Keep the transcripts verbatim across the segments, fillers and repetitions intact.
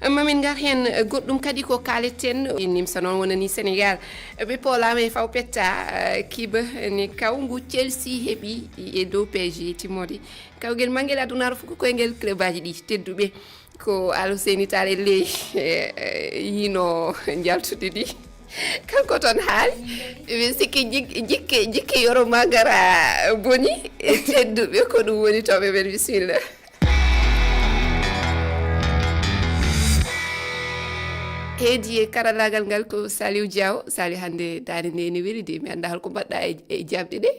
Mamin ngar heen goɗɗum kadi ko kaaleten. E nimsa noon wonani Senegaal. Ɓe poolaama e faw petta, eh, kiba ne kaw ngu Chelsea heɓi e dow P S G timmoode. Kawgel mangel adunaaru fof ko koyngel clubaaji ɗi tedduɓe. Ko Aluseyni Taal e ley, eh, eh, yino njaltude ɗi. Kanko toon haali. Miɗo sikki jik-, jikke, jikke Yoro Mangara boni e tedduɓe ko ɗum woni toon ɓe men. Bisimilla. Heedi e karallaagal ngal ko Saliou Diaw. Saliou, hannde daande nde ene weli de, mi anndaa hol ko mbaɗɗa e, e jamɗe ɗe.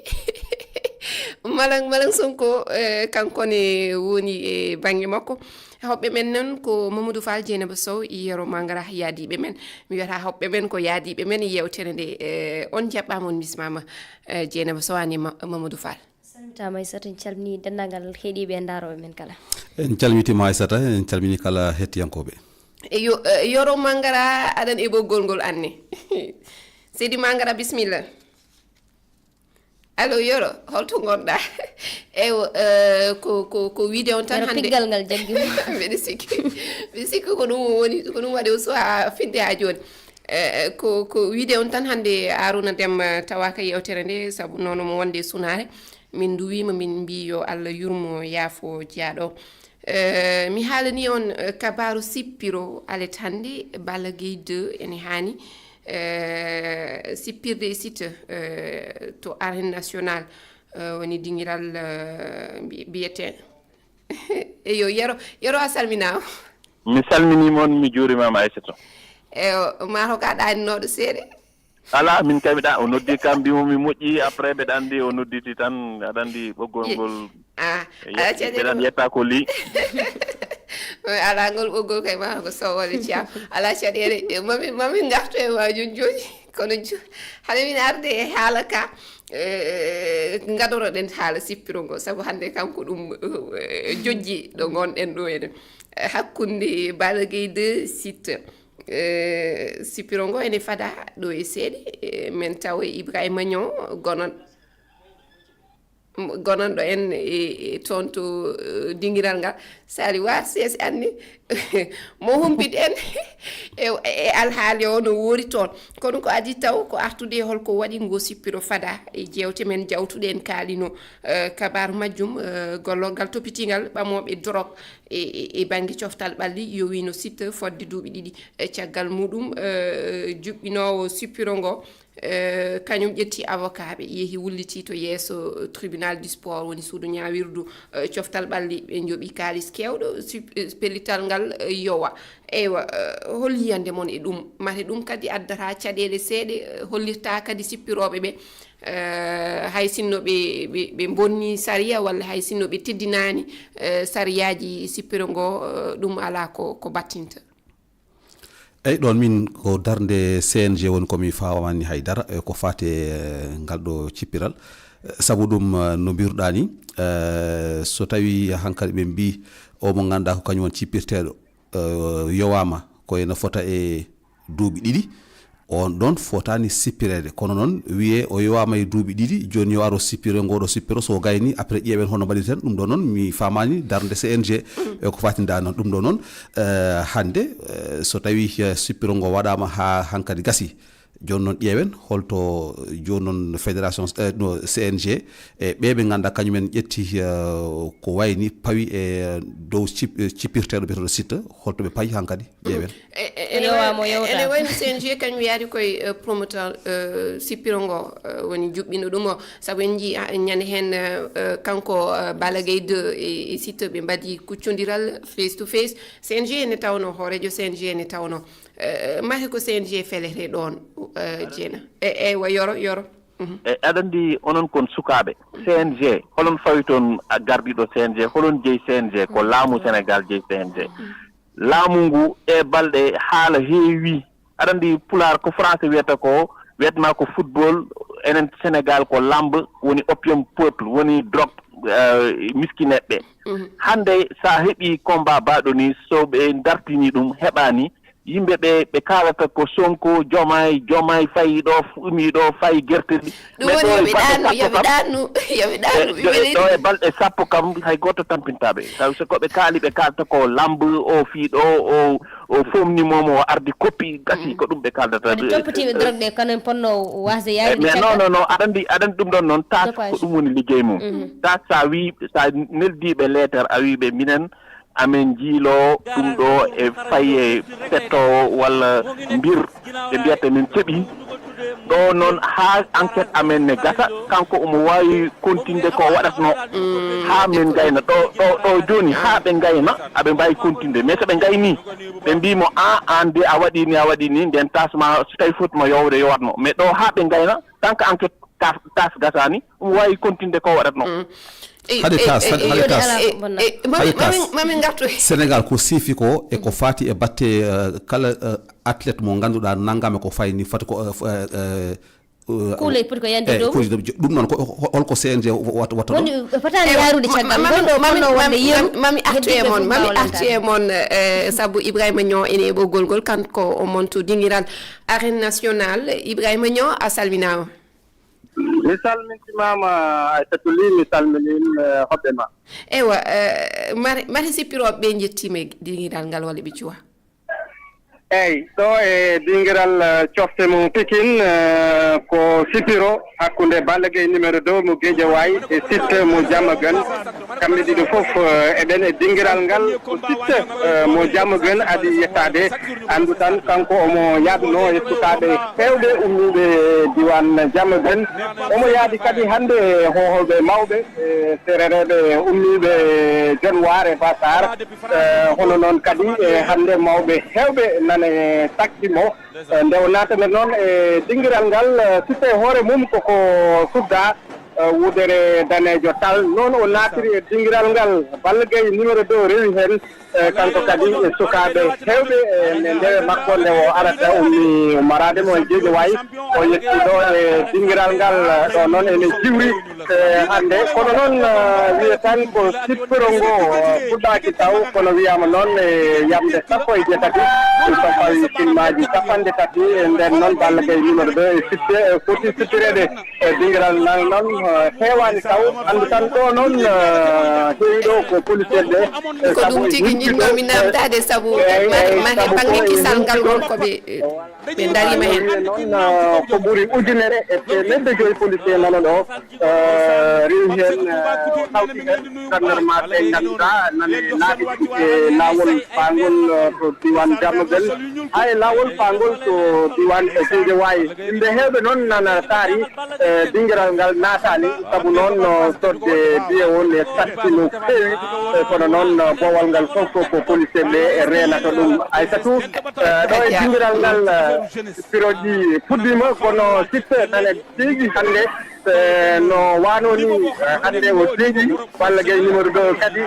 Malang, Malang Sonko, eh, kanko ne woni e bannge makko. Hoɓɓe men noon ko Mamadou Fall, Dieynaba Sow, Yero Mangara yaadiiɓe men. Mi wiyata hoɓɓe men ko yaadiiɓe men e yeewtere nde. Eh, on njaɓɓaama, on mismaama. Eh, Dieynaba Sow, aan e Ma-, Mamadou Fall. Salmitaama Aissata, en calminii denndaangal heɗiiɓe e ndaarooɓe men kala. En calmitiima Aissata, en calminii kala hettiyankooɓe. Eyo, eh, Yoro Mangara, aɗan e ɓoggol ngol anne. Seydi Mangara, bisimilla. Allo, Yoro, holto ngonɗa? Ewo, eh, ko, ko, ko wiide on tan Yoro, hannde. Piggal ngal jaggi mo. Mbeɗa sikki, mbeɗa sikki ko ɗum woni, ko ɗum waɗi o suwa finde haa jooni. Eh, ko, ko wiide on tan hannde Arouna Deme, eh, tawaaka yeewtere nde, sabu noon omo wonde e sunaare. Min nduwiima, min mbii yo Allah yurmo, yaafo jiyaaɗo. Eh, mi haalani on, eh, kabaaru sippiro alet hannde, Balla Gaye deux ene haani, eh, sippirde e Siteu, eh, to Arène Nationale, eh, woni dingiral, eh, mbi-, mbiyetee. Eyo, Yero, Yero, a salminaama. Mi salminiima on, mi juuriima ma, Aissatou. Eyo, maa ko a ɗaaninooɗo seeɗa? Alaa, min kay mbiɗa, o noddi kam, mbimo mi moƴƴi, après mbeɗa anndi o nodditi tan, aɗa anndi ɓoggol Ye-, ngol, ah, ye-, alaa caɗeele mbeɗa mo- yetta ko lii. Alaa, ngol ɓoggol kay maa ko sowole Thiam. Alaa caɗeele, e, mami, mami ngartu e ma jooni jooni. Kono jo-, hade min arde e haala ka, eh, ngadoroɗen haala sippiro ngo, sabu hannde kam ko ɗum, eh, jojji ɗo ngonɗen ɗo enen. Eh, hakkunde Balla Gaye deux Siteu. Eh, sippiro ngo ene fada ɗo e seeɗe, eh, men taw e Ibrahima Niang, gonon-, gonanɗo en e, e toon to, eh, dingiral ngal. Sali Waar Sees anni, mo humpit en e, e alhaali o no woori toon. Kono ko adii taw ko artude e holko waɗi ngo sippiro fada e jeewte men jawtuɗe en kaalino, eh, kabaaru majjum, eh, gollorgal toppitiingal ɓamooɓe dorog e, e, e bannge coftal ɓalli yowino Siteu fodde duuɓi ɗiɗi, eh, caggal muɗum, eh, juɓɓinoowo sippiro ngo, eh, kañum ƴetti avocat ɓe, yehi wulliti to yeeso tribunal du sport, woni suudu ñaawirdu, eh, coftal ɓalli, ɓe njoɓi kaalis keewɗo, sup-, eh, pellital ngal, eh, yowa. Eywa, eh, hol yiyannde mon e ɗum? Mate ɗum kadi addata caɗeele seeɗe, eh, hollirta kadi sippirooɓe ɓe, eh, hay sinno ɓe, ɓe, ɓe mbonni sariya walla hay sinno ɓe teddinaani, eh, sariyaaji sippiro ngo, eh, ɗum alaa ko, ko battinta. Eyi, ɗoon min ko darnde C N G woni ko mi faamaani hay dara, e ko faati e ngal ɗo cippiral. Eh, sabu ɗum, eh, no mbiruɗaa ni, eh, so tawii hankadi ɓe mbii o mo ngannduɗaa ko kañum woni cippirteeɗo, eh, yowaama ko ene fota e duuɓi ɗiɗi, on ɗoon fotaani sippireede. Kono noon wiyee o yowaama e duuɓi ɗiɗi, jooni yo aro sippiro, ngoo ɗo sippiro, so gayni, après ƴeewen hono mbaɗirten. Ɗum ɗo noon mi faamaani darnde C N G e ko fatinda noon. Ɗum ɗo noon, eh, hannde, eh, so tawii, eh, sippiro ngo waɗaama haa hankadi gasi, jooni noon ƴeewen holto jooni noon fédération, eh, no C N G, e ɓee ɓe ngannduɗaa kañum en ƴetti, eh, ko wayni pawi e dow cip-, eh, cippirteeɗo biyeteeɗo Siteu, holto ɓe payi hankadi? Ƴeewen. E, e, ene Yowa wayi-, mo yewta. Ene wayno C N G kañum yaari koye, eh, promoteur, eh, sippiro ngo, eh, woni juɓɓino ɗum o. Sabu en njii, ah, ñande heen, eh, eh, kanko, eh, Balla Gaye deux e, e Siteu ɓe mbaɗi kuccondiral face to face. C N G ene tawno, hooreejo C N G ene tawno. Eh, mate ko C N G felete ɗoon, eh, Jeena? E, eywa, Yoro, Yoro. Mhm. E, aɗa anndi onon kon sukaaɓe. C N G, holon fawi toon a gardiiɗo C N G, holon jeyi C N G? Ko laamu Senegaal jeyi C N G. Laamu ngu e balɗe haala heewi. Aɗa anndi Pulaar ko Français wiyata ko, wiyatma ko football, enen Senegaal ko lamb, woni opium peuple, woni drogue, eh, miskineɓe. Mhm. Hannde sa heɓi combat baɗo ni, so ɓe dartini ɗum, heɓani, yimɓe ɓe, ɓe kaalata ko Sonko, Diomaye, Diomaye fayi ɗo, umi ɗo, fayi gerte ɗi. Ɗum mais woni ɗo yo e ɓe balɗe ɗaannu, sappo yo ɓe kam, ɗaannu, yo ɓe ɗaannu, e, ɓe ɗo, ɗo e balɗe sappo kam, hay gooto tampintaa ɓe. Taw so ko ɓe kaali, ɓe kaalta ko lamb, o fii ɗo, o, o Fof ni moom o ardi koppi gasi, ko ɗum ɓe kaldata. Kadi toppitiiɓe drogue ɓe, kono en ponno wasde yaayde mais non, non, non, aɗa anndi, aɗa anndi ɗum ɗon noon, tas ko ɗum woni liggey mum. Tas, sa wi, sa neldiiɓe leetar, a wi ɓe, minen, amen njiilo ɗum ɗo e faye fettoowo walla mbir, ɓe mbiyata min keɓi. Ɗo noon, haa enquête amen ne gasa, kanko omo waawi kontinde ko waɗatnoo. Haa min ngayna ɗo, ɗo, ɗo jooni, haa ɓe ngayna, aɓe mbaawi kontinde. Mais so ɓe ngaynii, ɓe mbii mo, "Aan, aan de a waɗii ni, a waɗii ni," nden tas ma, so tawi foti ma yowde, yowatno. Mais ɗo haa ɓe ngayna, tant que enquête tas, tas gasaani, omo waawi kontinde ko waɗatnoo. Hade tas, hade, hade tas. Hade tas. Mamin ngartu. Sénégal ko siifi ko e ko faati e batte, eh, kala, eh, athlète mo ngannduɗaa nanngam e ko fayi ni foti ko, eh, f-, eh, eh, eh, kuule poti ko yande eh, dow. Kuule dow. Ɗum noon ko ho-, holko C N G wa-, wat-, watta ɗum? Woni, eh, fotaani yaarude caggal. Mami, mami, mami, mami artu e mon, mami artu e mon, eh, sabu Ibrahima Niang ene e ɓoggol ngol, kanko o mon to dingiral Arène Nationale. Ibrahima Niang, a salminaama. Mi salmitimaama, Aissatou Ly, mi salminiima, eh, hoɓɓe ma. Ewa, eh, mari, mari sippirooɓe ɓe njettiima e dingiral ngal walla ɓe cuwa? Eyi, ɗo e dingiral, eh, cofte mum Pikin, eh, ko sippiro hakkunde Balla Gaye numéro deux mo Guédiawaye e Siteu mo Diamaguène. Kamɓe ɗiɗo fof, eh, eɗen e dingiral ngal. Ko Siteu, eh, mo Diamaguène adi yettaade. Anndu tan, kanko omo yaaduno e sukaaɓe heewɓe ummiiɓe diiwaan Diamaguène. Omo yaadi kadi hannde e hoohooɓe mawɓe, e seereereeɓe ummiiɓe Dionewar e Bassar. Eh, hono noon kadi, eh, hannde mawɓe heewɓe nana e takki mo. Eh, nde o naatata noon e dingiral ngal, eh, Siteu e hoore mum koko sudda, eh, wudere daneejo tal. Noon o naatiri e dingiral ngal, Balla Gaye numéro deux rewi heen, eh, kanko kadi e sukaaɓe heewɓe, eh, nde ndewe makko nde o arata, ummi ummaraade mo e Guédiawaye, o yetti ɗo e dingiral ngal, eh, ɗo noon ene jiwri, eh, hannde. Kono noon, eh, wiye tan ko sippiro ngo, eh, fuɗɗaaki taw, kono wiyaama noon e yamde sappo e jeetati, so fawi filmaaji capanɗe tati, e nden noon Balla Gaye numéro deux e Siteu, eh, foti sippireede. E dingiral ngal noon, eh, heewaani taw. Anndu tan ɗo noon, eh, heewi ɗo ko policier ɓe, eh, ko ɗum tigi njiɗnoomi namdaade, sabu mami kisal ngal won ko ɓe, ɓe ndariima heen. Noon, eh, ko ɓuri ujunere e teemedde joyi policier nana ɗo, eh, rewi heen, eh, hawti heen gendarme ɓe ngannduɗaa nana e laabi e laawol paangol, eh, to diiwaan Diamaguène, haa e laawol paangol to diiwaan e Guédiawaye. Yimɓe heewɓe noon nana taari, eh, dingiral ngal naataani, sabu noon, no sodde biye o ne satti no feewi, eh, kono noon, no boowal ngal fof ko, ko policier ɓe reenata ɗum. Aysatu, eh, ɗo e dingiral ngal, eh, piroji puɗɗiima, kono Siteu nana deeƴi hannde, eh, no waano ni, eh, hannde o deeƴi. Balla Gaye numéro deux kadi,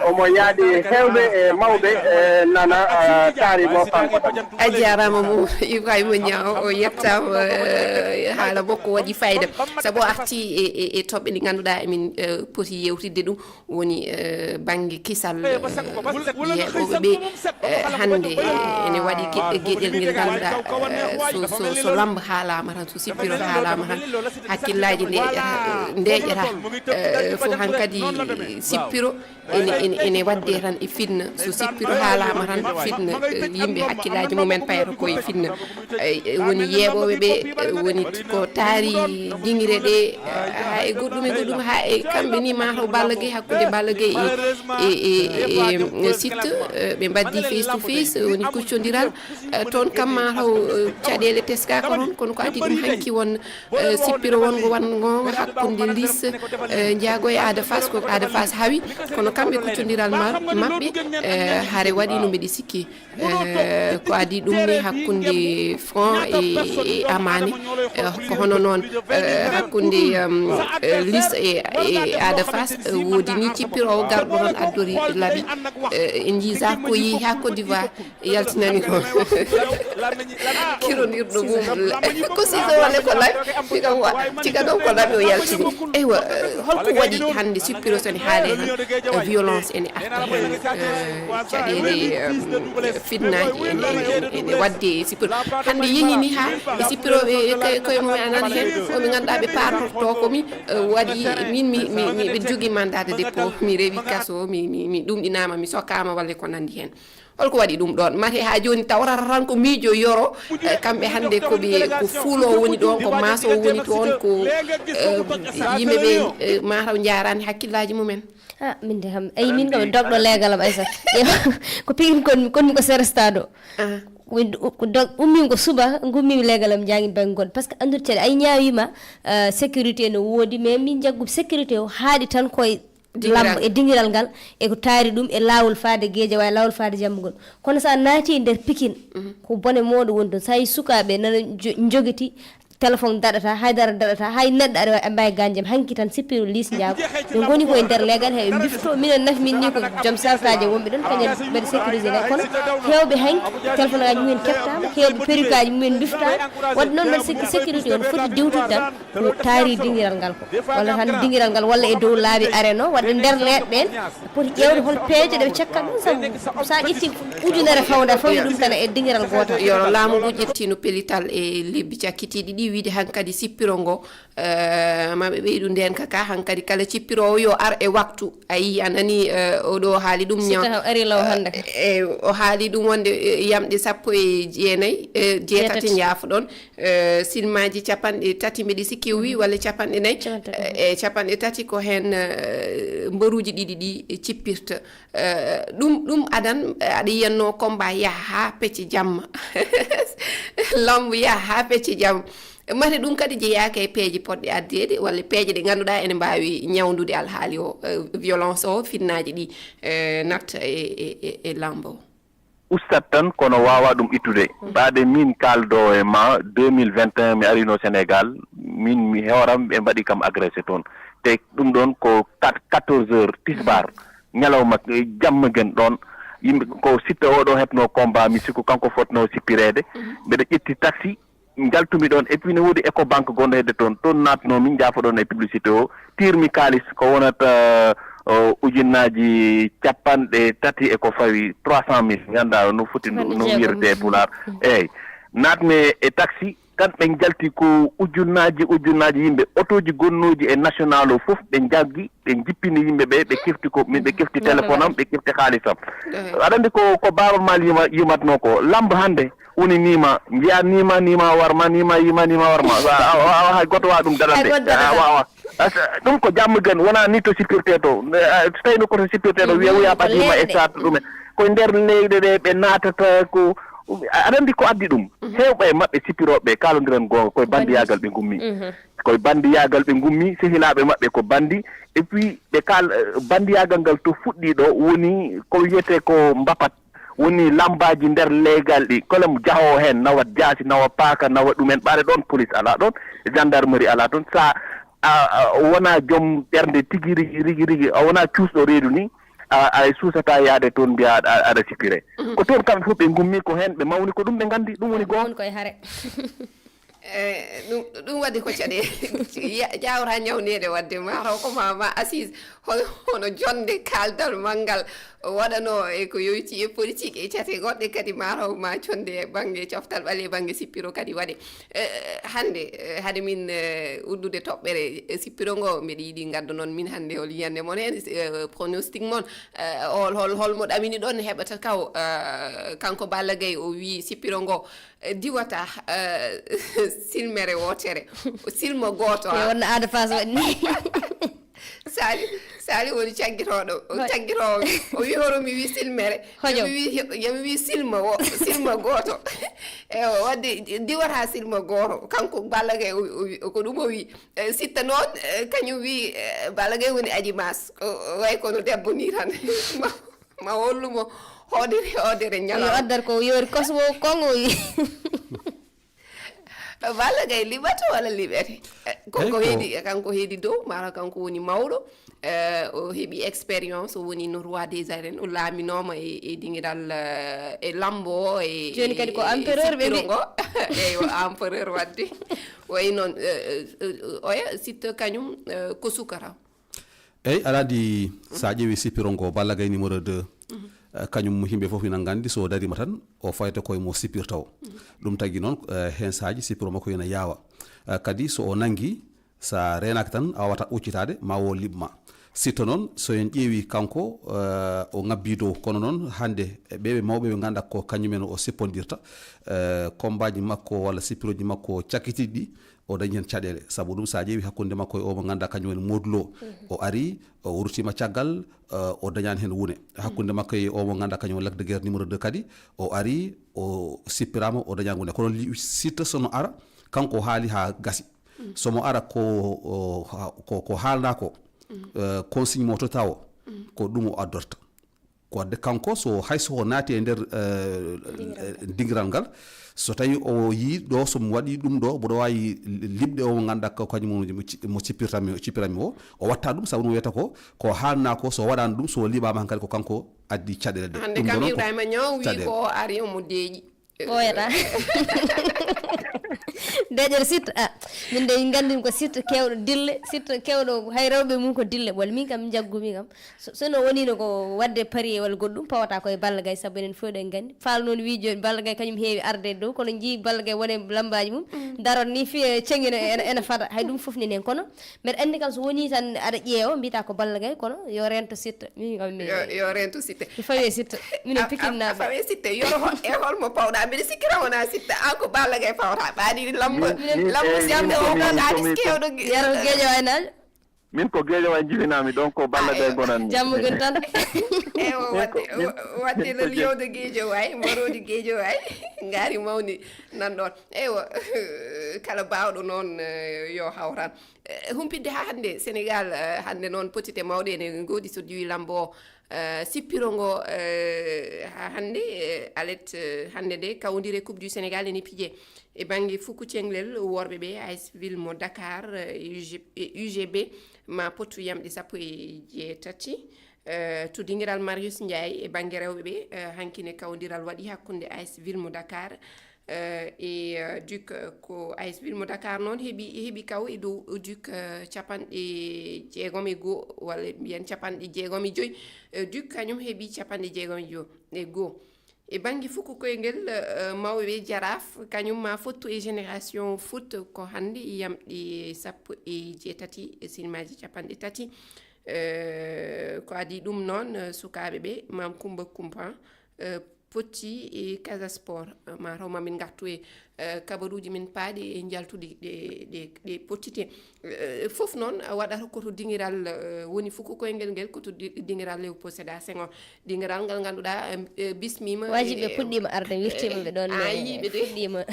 omo yaadi heewɓe e mawɓe, eh, nana, eh, taari mo kanko tan. A jaaraama mo Ibrahima Niang, o yettaama, eh, haala makko waɗi fayida. Sabu o arti e, e, e toɓɓe ɗe ngannduɗaa emin, eh, poti yewtidde ɗum, woni, eh, bannge kisal, eh, yeeɓooɓe ɓe, eh, hannde ene waɗi ge-, geɗel ngel ngannduɗaa, eh, so, so, so lamba haalaama tan, so sippiro haalaama tan, hakkillaaji ndeeƴata, ndeeƴata, eh, fof hankadi sippiro ene, ene, ene waɗde tan e fitna. So sippiro haalaama tan, fitna, eh, yimɓe hakkillaaji mumen payata ko e fitna. Eh, woni yeeɓooɓe ɓe, eh, woni ko taari dingire ɗe, eh, haa e goɗɗum e goɗɗum, haa e kamɓe ni mataw Balla Gaye, hakkunde Balla Gaye e, e, e, e, e Siteu, eh, ɓe mbaddi face to face, woni kuccondiral, eh, toon kam mataw, eh, caɗeele teskaaka toon, kono ko adii ɗum hanki won, eh, sippiro wonngo waɗngo hakkunde Liss, eh, Ndiago e Ada Fass, ko Ada Fass hawi, kono kamɓe kuccondiral ma-, maɓɓe, eh, hare waɗi no mbiɗi sikki. Eh, ko adii ɗum ni hakkunde Franc e, e Amane, eh, ko hono noon, eh, hakkunde, em, eh, Liss e, e Ada Fass, eh, woodi ni cippiroowo garɗo toon addori laɓi, eh, en njii Zarko yehi haa Côte d'Ivoire, yaltinani ko kirondirɗo mum. Ko siso wonde ko laɓi, siga wa-, siga ɗon ko laɓi o yaltini. Eywa, eh, holko waɗi hannde sippiro so ne haalee tan, eh, violence ene arta heen, eh, caɗeele, eh, fitnaaji ene, ene, ene, ene waɗde e sippiro. Hannde yehii ni haa e sippirooɓe e koye, koye mum en anani heen, wonɓe ngannduɗaa ɓe paarnortoo ko mi, eh, waɗi, min mi, mi, mi, miɗo jogii mandat de dépôt, mi rewi kaso, mi, mi, mi ɗumɗinaama, mi sokkaama walla ko nanndi heen. Holko waɗi ɗum ɗon? Mate haa jooni tawrata tan ko miijo yoro, eh, kamɓe hannde ko ɓe, ko fuulo woni ɗon, ko maaso woni toon, ko, eh, yimɓe ɓe, eh, mataw njaaraani hakkillaaji mumen. Ah, min de kam, ay, min kam dogɗo leegal am, Aysata. Ko pikin kon, kon ko serestaɗo. Ah. Ko dog-, ummimi ko suba, ngummimi leegal am, jangin bannge goɗɗo. Parce que anndude ceeɗa, ay, ñaawima, eh, sécurité no woodi, mais min jaggu sécurité o haaɗi tan koye Dingiral. Lambo e dingiral ngal, e ko taari ɗum e laawol faade Geejawaay, laawol faade Jammugol. Kono so a naati e nder Pikin, ko bone mawɗo woni toon. So a yii sukaaɓe nana jo-, njogiti, téléphone daɗata, haydara daɗata, hay neɗɗo aɗa waawi, aɗa mbaawi gaañde. Hanki tan sippiro liis njaago. Ɓe ngoni ko e nder leegal he, ɓe mbifto. Minen nafi min ni ko joom sartaaji wonɓe ɗon, kañum mbeɗa sécurisé ngal. Kono heewɓe hanki, téléphone aji mumen keftaama, heewɓe perruque aji mumen mbiftaama. Waɗde noon mbeɗa sikki sécurité on foti diwtude tan. Ko taari dingiral ngal ko. Walla tan dingiral ngal, walla e dow laabi areno, waɗde nder leeɗe ɗen, poti ƴeewde hol peeje ɗe ɓe cakkat ɗum, sabu so a ƴetti ujunere fawda, fawi ɗum tan e dingiral gootal. Yo laamu ngu ƴettino pellital e lebbi cakkitiiɗi ɗi, wiide hankadi sippiro ngo, eh, ma ɓe ɓeydu ndeen kaka, hankadi kala cippiroowo yo ar e waktu. A yii, a nani, eh, oɗo haali ɗum. Si ñaw-, tawi o ari law hannde ka. Eh, o haali ɗum wonde, eh, yamɗe sappo e jeenayi, eh, jeetati, jeetati. Njaafo ɗon. Eh, silmaaji capanɗe tati, mbiɗi sikki o wi, walla capanɗe nayi. Capanɗe tati. Eh, e capanɗe tati ko heen, eh, mbaruuji ɗiɗi ɗi cippirta. Eh, ɗum, ɗum adan, eh, aɗa yiyannoo combat yaha haa pecce jamma. Lambo yaha haa pecce jamma. Mate ɗum kadi jeyaaka e peeje potɗe addeede, walla peeje ɗe ngannduɗaa ene mbaawi ñawndude alhaali o, eh, violence o, finnaaji ɗi, eh, natta e, e, e, e lambo o. Ustat tan, kono waawaa ɗum ittude. Ɓaade miin kaaldo e ma, deux mille vingt et un mi ariino Sénégal, miin mi hooram ɓe mbaɗi kam agressé toon. Te ɗum ɗoon ko quat-, quatorze heures tisbaar, ñalawma, eh, jamma gen ɗoon. Yimɓe ko sitta oɗo heɓno combat, mi sikku kanko fotno sippireede. Mbeɗa ƴetti taxi, njaltumi ɗoon, et puis ne woodi Ecobank gonɗo hedde toon, toon naatnoomi, njaafoɗon e publicité o, tiirmi kaalis ko wonata, o, ujunnaaji capanɗe tati e ko fawi, trois cent mille, mi anndaa no foti, no, no wiyetee e Pulaar. Eeyi, naatmi e taxi, tan ɓe njalti ko ujunnaaji, ujunnaaji yimɓe, otooji gonnooji e national o fof, ɓe njaggi, ɓe njippini yimɓe ɓe, ɓe kefti ko, min ɓe kefti téléphone am, ɓe kefti kaalis am. Aɗa anndi ko, ko Baaba Maal yima-, yimatnoo ko, lamb hannde, woni nima, njiya nima, nima warma, nima yima, nima warma. Wa-, a, a, a, hay goto wawa ɗum daɗande. Hay goto daɗata. A, wa, wa. Asa, ɗum ko jamma gan, wona ni to sippirte to. Eh, a, so tawi no koto sippirte to, wiya, wiya ɓadima e sat ɗumen. Ko nder leyɗe ɗe ɓe naatata ko, a, aɗa anndi ko addi ɗum. Heewɓe e maɓɓe sippiroɓe kalondiran goonga koye bandiyagal ɓe ngummi. Koye bandiyagal ɓe ngummi, sehilaaɓe maɓɓe ko bandi. Et puis, ɓe kal-, eh, bandiyagal ngal to fuɗɗi ɗo woni ko wiyete ko mbapat. Woni lambaaji nder leegal ɗi, kala mo jahoowo heen, nawa jaasi, nawa paaka, nawa ɗumen, ɓaade ɗoon police alaa ɗoon, gendarmerie alaa ɗoon. So a, a, a wonaa joom ɓernde tigi rigi, rigi, rigi, a wonaa cuusɗo reedu ni, a, a suusataa yahde toon mbiyaa aɗa, aɗa sippiree. Ko toon kamɓe fof ɓe ngummi, ko heen ɓe mawni, ko ɗum ɓe nganndi, ɗum woni goonga. Ɗum woni koye hare. Eh, ɗum, ɗum waɗi ko caɗe. Ya-, jaawra ñawneede waɗde ma, taw ko ma, ma assise, hono, hono jonde kaaldal manngal waɗano e ko yoyti e politique e cate goɗɗe kadi, ma taw ma jonde e bannge coftal ɓalli e bannge sippiro kadi waɗe. Eh, hannde, eh, hade min, eh, uddude toɓɓere, eh, sippiro ngo, mbeɗa yiɗi ngaddo noon min hannde hol yiyannde mon heen, eh, pronostic mon, eh, hol, hol, hol mo ɗamini ɗon heɓata kaw, eh, kanko Balla Gaye o wii sippiro ngo, eh, diwata, eh, silmere wootere. Silmo gooto, e ah. Wonno Ada Fass waɗi ni. Sali, Sali woni caggitooɗo, o caggitoowo. O wi hono mi wi silmere. Hojo. Yo mi wi, yo mi wi silmo wo, silmo gooto. Ewa, wadde diwata silmo gooto. Kanko Balla Gaye, o, o, o, ko ɗum o wi. Eh, sitta noon, eh, kañum wi, eh, Balla Gaye woni Aji Mas. O, o way kono debbo ni tan. Ma hollumo hoodere, hoodere ñalawma. Yo addar ko yoori kosmo kongo wi. Balla Gaye liɓata walla liɓete? Eh, ko, ko heedi, kanko heedi dow, mara kanko woni mawɗo. Eh, o heɓi expérience, o woni no roi des arènes, o laaminooma e, e dingiral, eh, e lambo, e, jooni kadi ko e, e empereur ɓe sippiro mbi- ngo. Eyi, o empereur wadde. Wayi noon, eh, eh, eh, oya sitta kañum, eh, ko suka taw. Eyi, aɗa anndi, so a ƴeewi sippiro ngo Balla Gaye numéro deux, eh, kañum yimɓe fof ina nganndi so o dariima tan, o fayta koye mo sippirta o. Ɗum tagi noon, eh, heen saaji sippiro makko ina yaawa. Eh, kadi so o nanngi, so a reenaaki tan, a waawata uccitaade, ma o liɓ ma. Sitto noon, so en ƴeewi kanko, eh, o ŋabbii dow, kono noon hannde e ɓeeɓe mawɓe ɓe ngannduɗaa ko kañumen o sippondirta, eh, kombaaji makko walla sippirooji makko cakkitiiɗi ɗi, o dañi heen caɗeele. Sabu ɗum, so a ƴeewi hakkunde makko e o mo ngannduɗaa kañum woni Modou Lo, o ari, o ruttiima caggal, eh, o dañaani heen wune. Hakkunde makko e o mo ngannduɗaa kañum woni Lac de Guiers numéro deux kadi, o ari, o sippiraama, o dañaani wune. Kono li-, Sitto so no ara, kanko o haali haa gasi. So mo ara ko, o, ha-, ko, ko haalnaa ko, eh, consigne mo totta o, ko ɗum o addorta. Ko wadde kanko so, hay so o naati e nder, eh, dingiral ngal, so tawi o yii ɗo so mo waɗi ɗum ɗo, mboɗo waawi liɓde o mo ngannduɗaa ko kañum mo, mo ci-, mo cippirta mi, cippira mi o, o watta ɗum sabu no wiyata ko, ko haalnaa ko so waɗaani ɗum, so liɓaama hankadi ko kanko addi caɗeele ɗe. Hannde ɗum kam ɗo noon ko Ibrahima Niang wi caɗeele. Ko o ari omo deeƴi. Ɓooyata. Deƴere Sitto, ah, min de nganndin ko Sitto keewɗo dille, Sitto keewɗo hay rewɓe mum ko dille. Walla min kam njaggumi kam. So, so no wonino ko waɗde parier walla goɗɗum, pawata ko e Balla Gaye, sabu enen fof eɗen nganndi. Faal noon wi jooni Balla Gaye kañum heewi arde e dow, kono njii Balla Gaye wone lambaaji mum, daron ni fiye ceŋina ena, ena fada. Hay ɗum fof nenen kono. Mbeɗa anndi kam so woni tan aɗa ƴeewa, mbiyata ko Balla Gaye, kono yo rento Sitto. Min kam mi Yo, yo rento Sitto. Mi fawi e Sitto. Mino A, a, pikinnaaɓe. A fawi Sitto. Yo ho-, e holmo pawɗa? Mbiɗa sikki tan wona Sitto. An ko Balla Gaye pawta. Ɓaadi lambo, Min, min, lambo eh, si am min de ko o min, ko ɓaɗa min ko Sitto. Yaro Guédiawaye naajo. Min ko Guédiawaye jibinami, donc ko Balla Gaye gonanmi. Jamma gon tan. Eywa, wadde, wadde le lion de Guédiawaye, mbaroodi Guédiawaye, ngaari mawni nan ɗon. Eywa, kala baawɗo noon, eh, yo hawran. Eh, humpitde haa hannde, Senegaal, eh, hannde noon potite mawɗe ene ngoodi so diwi lambo o. Eh, sippiro ngo, eh, haa hannde, eh, alet, eh, hannde nde kawndire Coupe du Sénégal ene pije. E bannge fuku ceŋlel worɓe ɓe, A S Ville mo Dakar, eh, U G, e U G B, ma pottu yamɗe sappo e jeetati. Eh, to dingiral Marius Ndiaye e bannge rewɓe ɓe, eh, hankine kawdiral waɗi hakkunde A S Ville mo Dakar, eh, e, eh, Duc, eh, ko A S Ville mo Dakar noon heɓi, heɓi kaw e dow Duc, eh, capanɗe jeegom e goo, walla mbiyen capanɗe jeegom e joy. Eh, Duc kañum heɓi capanɗe jeegom e jo-, e goo. E bannge fuku koyngel, eh, mawɓe ɓe Jaraaf, kañum ma fottu e Génération Foot ko hannde yamɗe sappo e jeetati e sinimaaji capanɗe tati. Eh, ko adii ɗum noon, eh, sukaaɓe ɓe, Maam Kumba Kumpa, eh, potti e Casa Sport, eh, ma taw ma min ngartu e, eh, kabaruuji min paaɗi e njaltuɗi ɗe, ɗe, ɗe pottite. Eh, fof noon, eh, waɗata ko to dingiral, eh, woni fuku koyngel ngel, ko to di-, dingiral Léopold Sédar Senghor. Dingiral ngal ngannduɗaa, eh, eh, bismiima, Wajiɓe eh, puɗɗiima arde, wirtiima eh, ɓe ɗoon, a eh, yiiɓe de. Fuɗɗiima.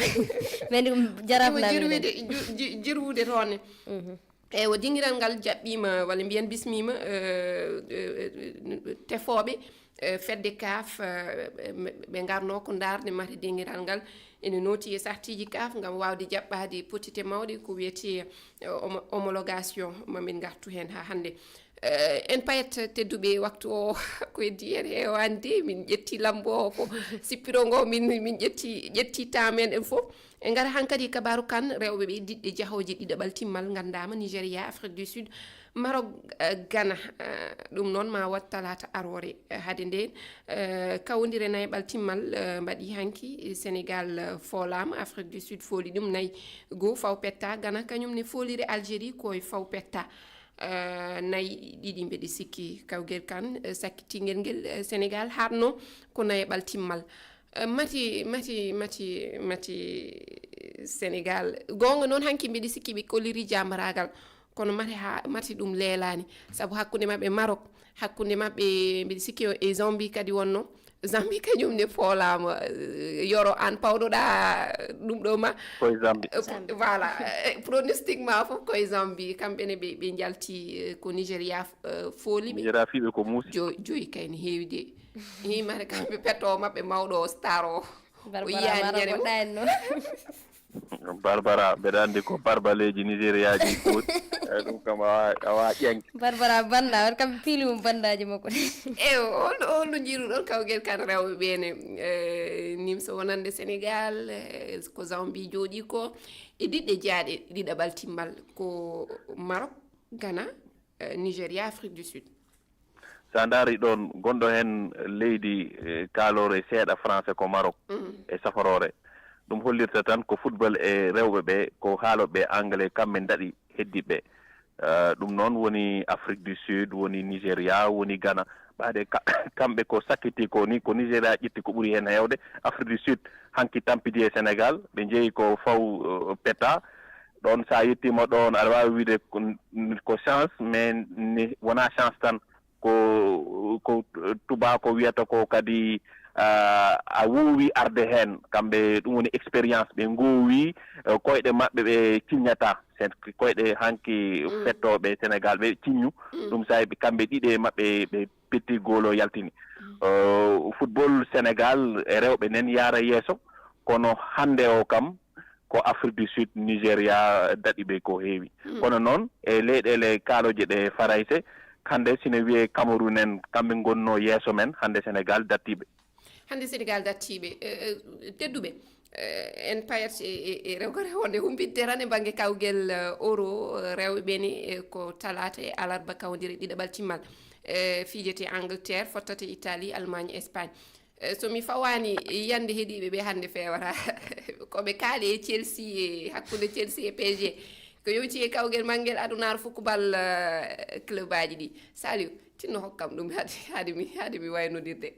Men ɗum Jaraaf Fuɗɗiima naaɓe ɗoon. Jirwude, ju-, ji-, jirwude toon. Mhm. Eywa, dingiral ngal jaɓɓiima, walla mbiyen bismiima, eh, eh, eh, tefooɓe, eh, fedde kaaf, eh, ɓe, ɓe ngarno ko ndaarde mate dingiral ngal. Ene nooti e sartiiji kaaf ngam waawde jaɓɓaade potite mawɗe ko wiyetee, eh, homo-, homologation, ma min ngartu heen haa hannde. Eh, en payat tedduɓe waktu o ko heddi en heewaani de, min ƴetti lambo o fof, sippiro ngo min, min ƴetti, ƴetti temps men en fof. En ngara hankadi e kabaaru kan rewɓe ɓe diɗɗe jahooje ɗiɗaɓal timmal nganndaama Nigeria, Afrique du Sud, Maroc, eh, Ghana. Eh, ɗum noon ma waɗ talaata aroore. Eh, hade nde, eh, kawndire nayaɓal timmal, eh, mbaɗi hanki, Sénégal, eh, foolaama, Afrique du Sud fooli ɗum nayi goo faw petta, Ghana kañum ne fooliri Algérie ko e faw petta. Eh, nayi ɗiɗi mbeɗe sikki kawgel kan, eh, sakkitingel ngel, eh, Sénégal haatno ko nayaɓal timmal. Eh, mati, mati, mati, mati Sénégal. Goonga noon, hanki mbiɗi sikki ɓe kolliri jaambaraagal. Kono mati ha, mati ɗum leelaani. Sabu hakkunde maɓɓe Maroc, hakkunde maɓɓe mbiɗi sikki o e Zambie kadi wonno. Zambie kañum ne foolaama, eh, Yoro, aan pawɗoɗaa ɗum ɗo ma. Koye Zambie. Eh, voilà. Eh, pronostic ma fof koye Zambie. Kamɓe ne ɓe, ɓe njalti, eh, ko Nigeria, eh, fooli ɓe. Nigeria fii ɓe ko muusi. Jo-, joyi kay ne heewi de. Hii, mate kamɓe petto maɓɓe mawɗo o star o. O Barbara yiyaani Mara ñande ko mo. Ɗa en noon. Barbara, mbeɗa anndi ko barbaleeji Nigeria ji fof. Eh, ɗum kam awa, awa ƴeŋ. Barbara banda, on kam piili mum bandaaji makko. E o, on, on no njiiruɗon kawgel kan rewɓe ɓeene. Eh, nimso wonande Sénégal, eh, ko Zambie jooɗi ko. E diɗɗe jaaɗe ɗiɗaɓal timmal ko Maroc, Ghana, eh, Nigeria, Afrique du Sud. So a ndaari ɗoon, gonɗo heen leydi, eh, kaaloore seeɗa français ko Maroc. Mm. E saforoore. Ɗum hollirta tan ko football e rewɓe ɓe, ko haalooɓe anglais, kamɓe ndaɗi heddiiɓe. Eh, ɗum noon woni Afrique du Sud, woni Nigeria, woni Ghana. Ɓaade ka-, kamɓe ko sakkiti ko ni, ko Nigeria ƴetti ko ɓuri heen heewde. Afrique du Sud hanki tampidi e Sénégal, ɓe njeyi ko faw, eh, peta. Ɗoon so a yettiima ɗoon, aɗa waawi wiyde ko, ko chance, mais ni wonaa chance tan. Ko, ko tubaako wiyata ko kadi, ah, a woowi arde heen. Kamɓe ɗum woni expérience, ɓe ngoowi, eh, koyɗe maɓɓe ɓe ciññata. C'est que koyɗe hanki fettooɓe Sénégal ɓe ciññu. Ɗum saabi kamɓe ɗiɗe maɓɓe ɓe petti goolo yaltini. Eh, football Sénégal e rewɓe nen yaara yeeso, kono hannde o kam ko Afrique du Sud, Nigeria daɗi ɓe ko heewi. Kono noon e leyɗeele kaalooje ɗe Farayse, hannde sine wiyee Cameroun en, kamɓe ngonno yeeso men, hannde Sénégal dattiiɓe. Hannde Sénégal dattiiɓe, eh, eh, tedduɓe, eh, en payat e, e, e rewgore wonde humpitde tan e bannge kawgel, eh, euro, eh, rewɓe ɓe ni, eh, ko talaata e alarba kawdire ɗiɗaɓal timmal. Eh, fijete Angleterre, fottata Italie, Allemagne, Espagne. Eh, so mi fawaani yande heɗiiɓe ɓe hannde feewata ko ɓe kaali e Chelsea, e hakkunde Chelsea e P S G. Ko yowti e kawgel mangel adunaaru fof ko bal, eh, club aji ɗi. Saliou, tinno hokkam ɗum haade, haade mi, haade mi waynodirde.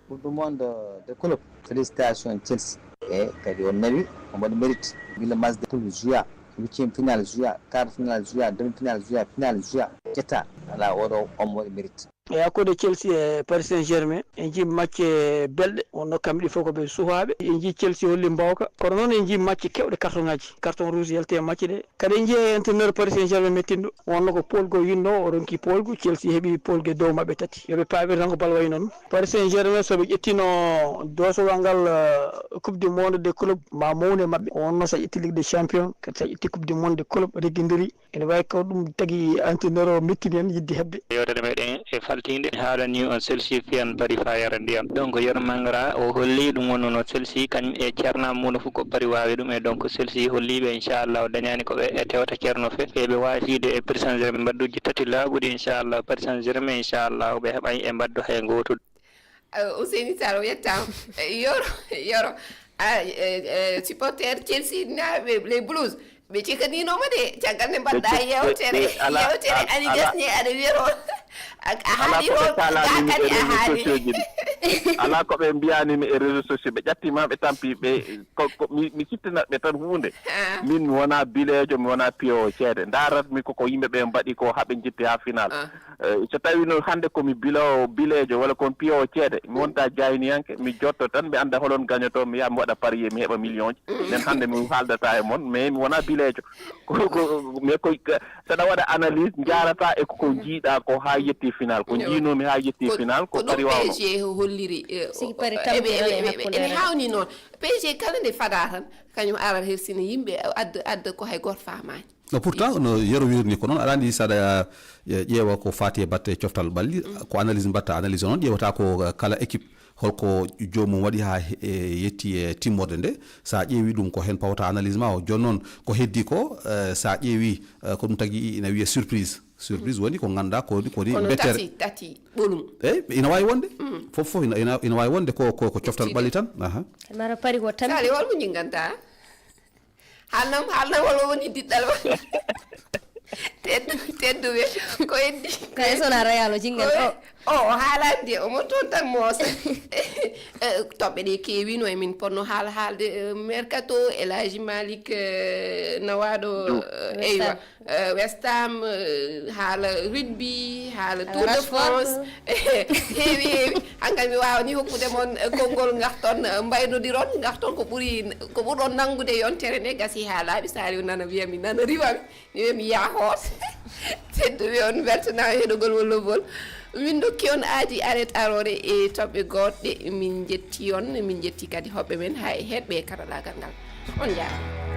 Coupe du monde de club. Félicitations Chelsea. E kadi on nawi, on mbaɗi mérite. Gila match de poule joué, huitième finale joué, quart finale joué, demi finale joué, finale joué. Ƴetta, ala oɗo on mbaɗi mérite. E hakkunde Chelsea e Paris Saint-Germain, en njii match belɗe, wonno kamɓe ɗi fof ko ɓe suhaaɓe. En njii Chelsea holli mbawka, kono noon en njii match kewɗe carton ngaji. Carton rouge yalti e match ɗe. Kadi en njii entraîneur Paris Saint-Germain mettinɗo, wonno ko poolgo yinno, o ronki poolgo, Chelsea heɓi poolge dow maɓɓe tati. Yo ɓe paamir tan ko bal wayi noon. Paris Saint-Germain, so ɓe ƴettino doosowal ngal, eh, Coupe du monde des clubs, ma mawnu e maɓɓe. Ko wonno so a ƴetti Ligue des champions, kadi so a ƴetti Coupe du monde des clubs, reggindiri. Ene waawi ko ɗum tagi entraîneur o mettini en yiɗde heɓde. Yewtere meɗen e faltiinde, mi haalani on Chelsea fiyan Paris faa yara ndiyam. Donc, Yer Mangara o holli ɗum wonno no Chelsea kañum e ceerno mum fof ko Paris waawi ɗum. E donc, Chelsea holli ɓe, inchallah, o dañani ko ɓe e tewta ceerno fe. E ɓe waawi fiide e Paris Saint-Germain mbaɗduji tati laaɓuɗi, inchallah. Paris Saint-Germain, inchallah, ɓe heɓay e mbaɗdu hay gooto. Eh, Ousseyni Tall, o yettaama. Eh, Yoro, Yoro. Ah, eh, eh, supporter Chelsea naaɓe, les Blues, ɓe cikaninooma de, caggal nde mbaɗɗa yewtere, yewtere Ani Gasni, aɗa wiyata on. A, a haali ko ɓe toon, kaalani mi e réseaux sociaux ji ɗi. Alaa ko ɓe mbiyani mi e réseaux sociaux, ɓe ƴatti ma ɓe tampi, ɓe, ko, ko, mi, mi siftinat ɓe tan huunde. Ah. Min mi wonaa bileejo, mi wonaa piyowo ceede. Ndarat mi ko, ko yimɓe ɓe mbaɗi ko, haa ɓe njetti haa final. Ah. Eh, so tawi noon hannde ko mi bilawo bileejo walla kon piyowo ceede, mi wonta jayniyanke, mi jotto tan, mi annda holon gañoto, mi yaha mi waɗa parier, mi heɓa million ji. Nden hannde mi haaldata e mon, mais mi wonaa bileejo. Ko, ko, mais ko, saɗa waɗa analyse, njaarata e ko, ko njiiɗa ko haa yetti final. Ko njiinomi haa yetti final, ko Paris wawno. P S G holliri, eh, sigi Paris tampi ene hawni noon. P S G kala nde fada tan, kañum ara hersina yimɓe, adda, adda ko hay gooto faamaani. No, pourtant, no Yero wiirni ko noon, aɗa anndi saɗa, eh, ƴeewa ko faati e batte coftal ɓalli, ko analyse mbatta, analyse o noon ƴeewata ko, eh, kala équipe, holko joomum waɗi haa he-, eh, yetti e timmorde nde. Sa ƴeewi ɗum ko heen pawata analyse ma o. Jooni noon ko heddi ko, eh, sa ƴeewi, eh, ko ɗum tagi ina wiye surprise. Surprise woni ko ngannduɗaa ko, ko ni kono bettere. Tati, tati, ɓolum. Eyi, ina waawi wonde. Fof, fof ina, ina, ina waawi wonde ko, ko, ko coftal ɓalli tan. Aha. Mara Paris ko tampi. Sali, holmo njinganta? Haalnam, haalnam, hol woni diɗɗal ma? Teddu-, tedduɓe, ko heddi. Ka e sona Real o jingal o. O, o haalaani de, omo toon tan moosa. Eh, toɓɓe ɗe keewino e min ponno haala haalde, eh, mercato, El Hadji Malick, eh, nawaaɗo, eh, eywa, eh, West Ham, eh, haala rugby, haala Tour de France. Heewi, heewi. Hankadi mi waawni hokkude mon, eh, konngol, ngarton, eh, mbaynodiron, ngarton ko ɓuri, ko ɓurɗon nanngude yontere nde, gasi haa laaɓi, Saliou nana wiya mi nana riiwa mi, mi wiya mi yaha hoota. Tedduɓe, on mbeltanaama heɗogol wallowol. Min ndokki on aadi aret aroore e toɓɓe goɗɗe. Min njetti on, min njetti kadi hoɓɓe men haa e heɗɓe e karallaagal ngal. On njaaraama.